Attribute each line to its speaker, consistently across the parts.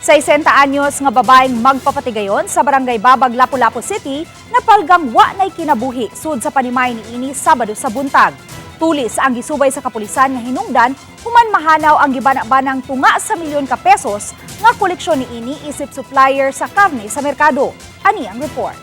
Speaker 1: 60 anyos nga babaeng magpapatigayon sa Barangay Babag, Lapu-Lapu City, napalgang wa nay kinabuhi sud sa panimay niini Sabado sa buntag. Tulis ang gisubay sa kapulisan nga hinungdan human mahanaw ang gibana-banang tunga sa milyon ka pesos nga koleksyon niini isip supplier sa karne sa merkado. Ani ang report.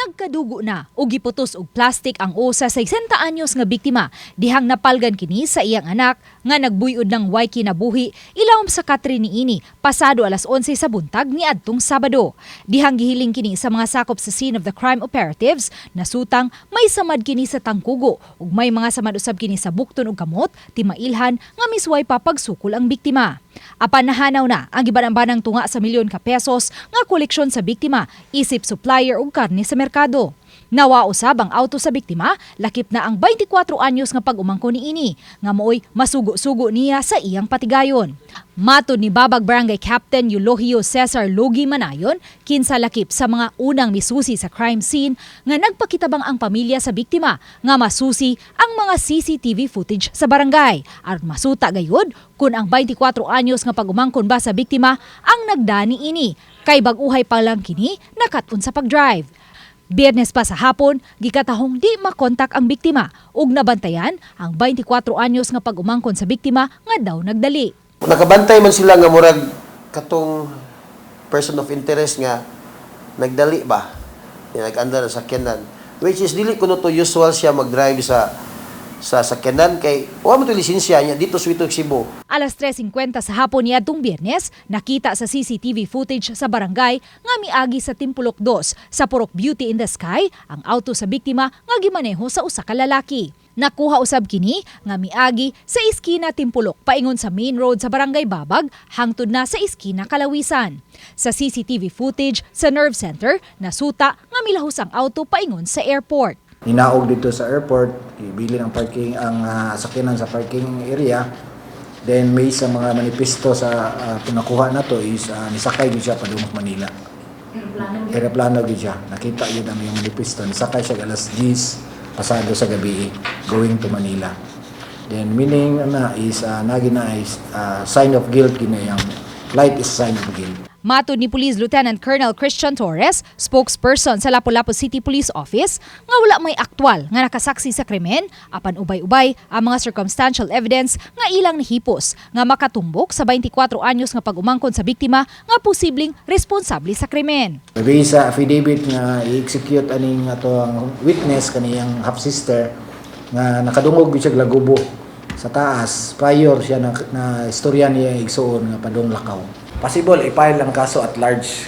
Speaker 2: Nagkadugo na o giputos og plastic ang usa sa 60 anyos nga biktima dihang napalgan kini sa iyang anak nga nagbuyod ng way kinabuhi ilawom sa katre niini pasado alas 11 sa buntag niadtong Sabado. Dihang gihiling kini sa mga sakop sa scene of the crime operatives, nasutang may samad kini sa tangkugo ug may mga samad usab kini sa bukton ug kamot, timailhan nga misway pa pagsukol ang biktima. Apan nahanaw na ang giban-banang tunga sa milyon ka pesos nga koleksyon sa biktima isip supplier og karne sa merkado. Nawa usab ang auto sa biktima, lakip na ang 24 anyos nga pag-umangko niini, nga mooy masugo-sugo niya sa iyang patigayon. Matod ni Babag Barangay Captain Eulogio Cesar Logi Manayon, kinsa lakip sa mga unang misusi sa crime scene, nga nagpakitabang ang pamilya sa biktima nga masusi ang mga CCTV footage sa barangay aron masuta gayud kung ang 24 anyos nga pag-umangkon ba sa biktima ang nagdani ini kay bag-uhay pa lang kini nakat-on sa pag-drive. Biyernes pa sa hapon, gikatahong di makontak ang biktima ug nabantayan ang 24 anyos nga pag-umangkon sa biktima nga daw nagdali.
Speaker 3: Nakabantay man sila nga murag katong person of interest nga nagdali ba, nga nag-andar sa sakyanan, which is dili kuno to usual siya mag-drive sa sakyanan kay wa man to lisensya niya dito sa Witog, Cebu.
Speaker 2: Alas 3:50 sa hapon niadtong Biyernes, nakita sa CCTV footage sa barangay nga miagi sa Timpulok 2 sa Purok Beauty in the Sky ang auto sa biktima nga gimaneho sa usa ka lalaki. Nakuha usab kini nga miagi sa iskina Timpulok paingon sa main road sa Barangay Babag hangtod na sa iskina Kalawisan. Sa CCTV footage sa nerve center, nasuta nga milahos ang auto paingon sa airport.
Speaker 4: Ninaog dito sa airport, ibilin ang parking ang sakyanan sa parking area. Then may sa mga manifesto sa pinakuha na to is nisakay gyud siya padung Manila. Aeroplano gyud siya. Nakita yun ang iyang manifesto. Nisakay siya alas 10 pasado sa gabi going to Manila. Then meaning na is nagi na is sign of guilt gina yang flight is sign of guilt.
Speaker 2: Matod ni Police Lieutenant Colonel Christian Torres, spokesperson sa Lapu-Lapu City Police Office, nga wala may aktwal nga nakasaksi sa krimen, apan ubay-ubay ang mga circumstantial evidence nga ilang nahipos nga makatumbok sa 24 anyos nga pag-umangkon sa biktima nga posibleng responsable sa krimen.
Speaker 4: Based sa affidavit nga i-execute aning ato ang witness, kaniyang half sister, nga nakadungog gyud siya lagubo sa taas prior siya na istorya niya igsuon nga padung lakaw. Possible i-file ang kaso at large,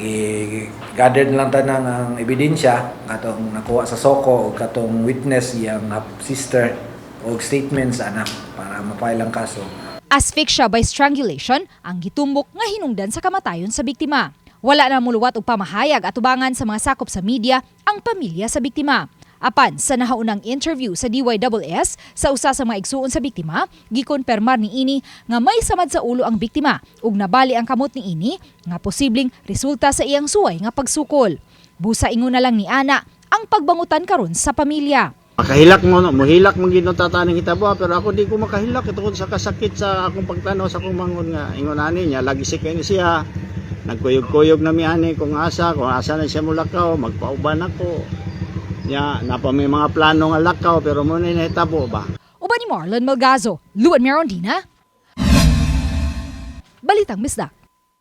Speaker 4: gi gathered lang tanan ang ebidensya katong nakuha sa SOCO o katong witness iyang half sister o statement sa anak para ma-file ang kaso.
Speaker 2: Asphyxia by strangulation ang gitumbok nga hinungdan sa kamatayon sa biktima. Wala na muluwat og pamahayag atubangan sa mga sakop sa media ang pamilya sa biktima. Apan sa nahaunang interview sa DYSS sa usa sa mga igsuon sa biktima, gikonpermar niini nga may samad sa ulo ang biktima ug nabali ang kamot niini nga posibleng resulta sa iyang suway nga pagsukol. Busa ingon na lang ni ana ang pagbangutan karon sa pamilya.
Speaker 5: Makahilak mo, no? Muhilak mo gid tataning hitabo, pero ako di ko makahilak tungod sa kasakit sa akong pagtanaw sa akong mangon nga ingon ani niya lagi si kay ni siya nagkuyog-kuyog na mi ani kung asa na siya mulakaw, magpauban ako nya napa may mga plano nga lakaw, pero mo na nahitabo ba.
Speaker 2: Uban ni Marlon Malgazo, Luan Merondina, Balitang Bisdak.